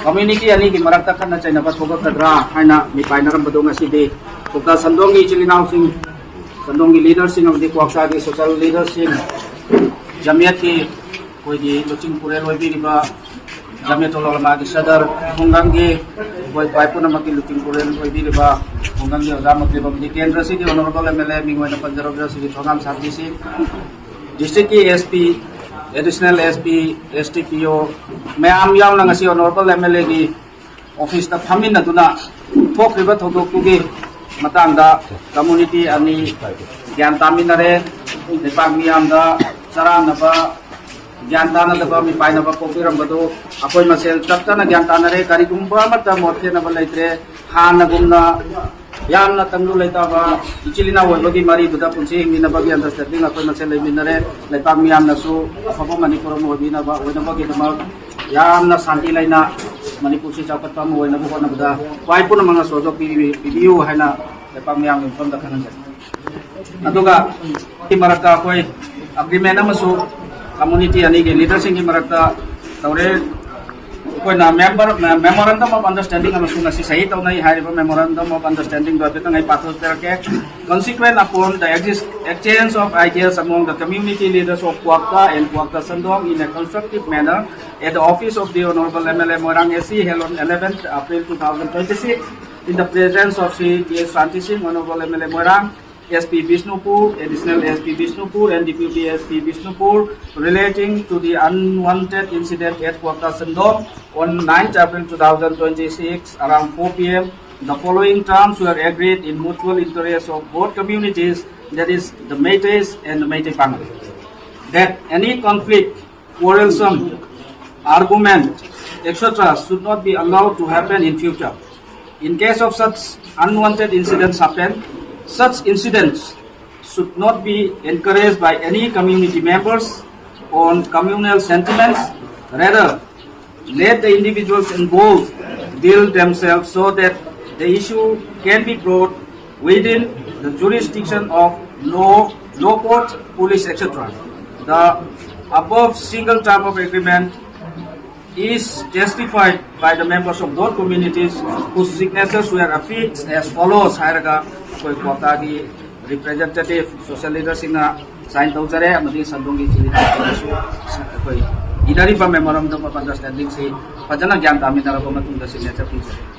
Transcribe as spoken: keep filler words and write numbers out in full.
Community ꯑꯅꯤꯒꯤ ꯃꯔꯛꯇ ꯈꯠꯅ ꯆꯩꯅꯕ ꯊꯣꯛꯂꯛꯀꯗ꯭ꯔꯥ ꯍꯥꯏꯅ ꯃꯤꯄꯥꯏꯅꯔꯝꯕꯗꯣ ꯉꯁꯤꯗꯤ ꯀ꯭ꯋꯥꯛꯇꯥ ꯁꯟꯗꯣꯡꯒꯤ ꯏꯆꯤꯜ ꯏꯅꯥꯎꯁꯤꯡ, ꯁꯟꯗꯣꯡꯒꯤ ꯂꯤꯗꯔꯁꯤꯡ ꯑꯃꯗꯤ ꯀ꯭ꯋꯥꯛꯇꯥꯒꯤ ꯁꯣꯁꯦꯜ ꯂꯤꯗꯔꯁꯤꯡ, ꯖꯃꯤꯌꯠꯀꯤ ꯑꯩꯈꯣꯏꯒꯤ ꯂꯨꯆꯤꯡ ꯄꯨꯔꯦꯜ ꯑꯣꯏꯕꯤꯔꯤꯕ ꯖꯃꯤꯌꯠ ꯎꯂꯃꯥꯒꯤ ꯁꯗꯔ, ꯈꯨꯡꯒꯪꯒꯤ ꯑꯩꯈꯣꯏ ꯚꯥꯏ ꯄꯨꯝꯅꯃꯛꯀꯤ ꯂꯨꯆꯤꯡ ꯄꯨꯔꯦꯜ ꯑꯣꯏꯕꯤꯔꯤꯕ ꯈꯨꯡꯒꯪꯒꯤ ꯑꯣꯖꯥ ꯃꯛꯇꯤꯕ ꯑꯃꯗꯤ ꯀꯦꯟꯗ꯭ꯔꯁꯤꯒꯤ ꯑꯣꯅꯔꯦꯕꯜ ꯑꯦꯝ ꯑꯦꯜ ꯑꯦ ꯃꯤꯡ ꯑꯣꯏꯅ ꯄꯟꯖꯔꯕꯗ ꯁꯤꯒꯤ ꯊꯧꯔꯥꯝ ꯁꯥꯟꯇꯤꯁꯤ ꯗꯤꯁꯇ꯭ꯔꯤꯛꯀꯤ S P, additional S P, S D ꯄꯤ ꯑꯣ ꯃꯌꯥꯝ ꯌꯥꯎꯅ ꯉꯁꯤ ꯑꯣꯅꯔꯦꯕꯜ ꯑꯦꯝ ꯑꯦꯜ ꯑꯦꯒꯤ ꯑꯣꯐꯤꯁꯇ ꯐꯝꯃꯤꯟꯅꯗꯨꯅ ꯊꯣꯛꯈ꯭ꯔꯤꯕ ꯊꯧꯗꯣꯛꯇꯨꯒꯤ ꯃꯇꯥꯡꯗ ꯀꯝꯃ꯭ꯌꯨꯅꯤꯇꯤ ꯑꯅꯤ ꯒ꯭ꯌꯥꯟ ꯇꯥꯃꯤꯟꯅꯔꯦ꯫ ꯂꯩꯕꯥꯛ ꯃꯤꯌꯥꯝꯗ ꯆꯔꯥꯡꯅꯕ, ꯒ꯭ꯌꯥꯟ ꯇꯥꯅꯗꯕ, ꯃꯤꯄꯥꯏꯅꯕ ꯄꯣꯛꯄꯤꯔꯝꯕꯗꯨ ꯑꯩꯈꯣꯏ ꯃꯁꯦꯜ ꯆꯞ ꯆꯥꯅ ꯒ꯭ꯌꯥꯟ ꯇꯥꯅꯔꯦ꯫ ꯀꯔꯤꯒꯨꯝꯕ ꯑꯃꯠꯇ ꯃꯣꯠ ꯈꯦꯠꯅꯕ ꯂꯩꯇ꯭ꯔꯦ꯫ ꯍꯥꯟꯅꯒꯨꯝꯅ ꯌꯥꯝꯅ ꯇꯪꯗꯨ ꯂꯩꯇꯥꯕ ꯏꯆꯤꯜ ꯏꯅꯥꯎ ꯑꯣꯏꯕꯒꯤ ꯃꯔꯤꯗꯨꯗ ꯄꯨꯟꯁꯤ ꯍꯤꯡꯃꯤꯟꯅꯕꯒꯤ ꯑꯟꯗꯔꯁꯇꯦꯟꯗꯤꯡ ꯑꯩꯈꯣꯏ ꯃꯁꯦꯜ ꯂꯩꯃꯤꯟꯅꯔꯦ꯫ ꯂꯩꯄꯥꯛ ꯃꯤꯌꯥꯝꯅꯁꯨ ꯑꯐꯕ ꯃꯅꯤꯄꯨꯔ ꯑꯃ ꯑꯣꯏꯕꯤꯅꯕ, ꯑꯣꯏꯅꯕꯒꯤꯗꯃꯛ ꯌꯥꯝꯅ ꯁꯥꯟꯇꯤ ꯂꯩꯅ ꯃꯅꯤꯄꯨꯔꯁꯤ ꯆꯥꯎꯈꯠꯄ ꯑꯃ ꯑꯣꯏꯅꯕ ꯍꯣꯠꯅꯕꯗ ꯈ꯭ꯋꯥꯏ ꯄꯨꯝꯅꯃꯛꯅ ꯁꯍꯌꯣꯒ ꯄꯤꯕꯤ-, ꯄꯤꯕꯤꯌꯨ ꯍꯥꯏꯅ ꯂꯩꯄꯥꯛ ꯃꯤꯌꯥꯝꯒꯤ ꯃꯐꯝꯗ ꯈꯪꯍꯟꯖꯔꯤ꯫ ꯑꯗꯨꯒ ꯁꯤ ꯃꯔꯛꯇ ꯑꯩꯈꯣꯏ ꯑꯦꯒ꯭ꯔꯤꯃꯦꯟ ꯑꯃꯁꯨ ꯀꯝꯃ꯭ꯌꯨꯅꯤꯇꯤ ꯑꯅꯤꯒꯤ ꯂꯤꯗꯔꯁꯤꯡꯒꯤ ꯃꯔꯛꯇ ꯇꯧꯔꯦ꯫ ꯑꯩꯈꯣꯏꯅ ꯃꯦꯝꯕꯔ, memorandum of understanding ꯑꯃꯁꯨ ꯉꯁꯤ ꯁꯍꯤ ꯇꯧꯅꯩ꯫ ꯍꯥꯏꯔꯤꯕ memorandum of understandingꯗꯣ ꯍꯥꯏꯐꯦꯠꯇꯪ ꯑꯩ ꯄꯥꯊꯣꯛꯆꯔꯛꯀꯦ꯫ Consequent upon the exist-, exchange of ideas among the community leaders of Kwakta and Kwakta Sandong in a constructive manner at the office of the Honorable M L A Moirang A C held on eleventh April two thousand twenty-six in the presence of Shri T S Shanti Singh, Honorable M L A Moirang, S P Bishnupur, Additional S P Bishnupur and Deputy S P Bishnupur relating to the unwanted incident at Kwakta Sandong on ninth April two thousand twenty-six around four P M. The following terms were agreed in mutual interest of both communities, that is the Meiteis and the Meitei Pangal, that any conflict, quarrelsome, argument, et cetera should not be allowed to happen in future. In case of such unwanted incidents happen, such incidents should not be encouraged by any community members on communal sentiments. Rather, let the individuals involved deal themselves so that the issue can be brought within the jurisdiction of law, law court, police, et cetera. The above single term of agreement is testified by the members of both communities whose signatures were affixed as follows ꯍꯥꯏꯔꯒ ꯑꯩꯈꯣꯏ ꯀ꯭ꯋꯥꯇꯥꯒꯤ representative social leaderꯁꯤꯡꯅ sign ꯇꯧꯖꯔꯦ ꯑꯃꯗꯤ ꯁꯟꯗꯣꯡꯒꯤ ꯏꯆꯤꯜ ꯏꯅꯥꯎꯁꯤꯡꯅꯁꯨ ꯑꯩꯈꯣꯏ ꯏꯅꯔꯤꯕ memorandum of understandingꯁꯤ ꯐꯖꯅ ꯒ꯭ꯌꯥꯟ ꯇꯥꯃꯤꯟꯅꯔꯕ ꯃꯇꯨꯡꯗ signature ꯄꯤꯖꯔꯦ꯫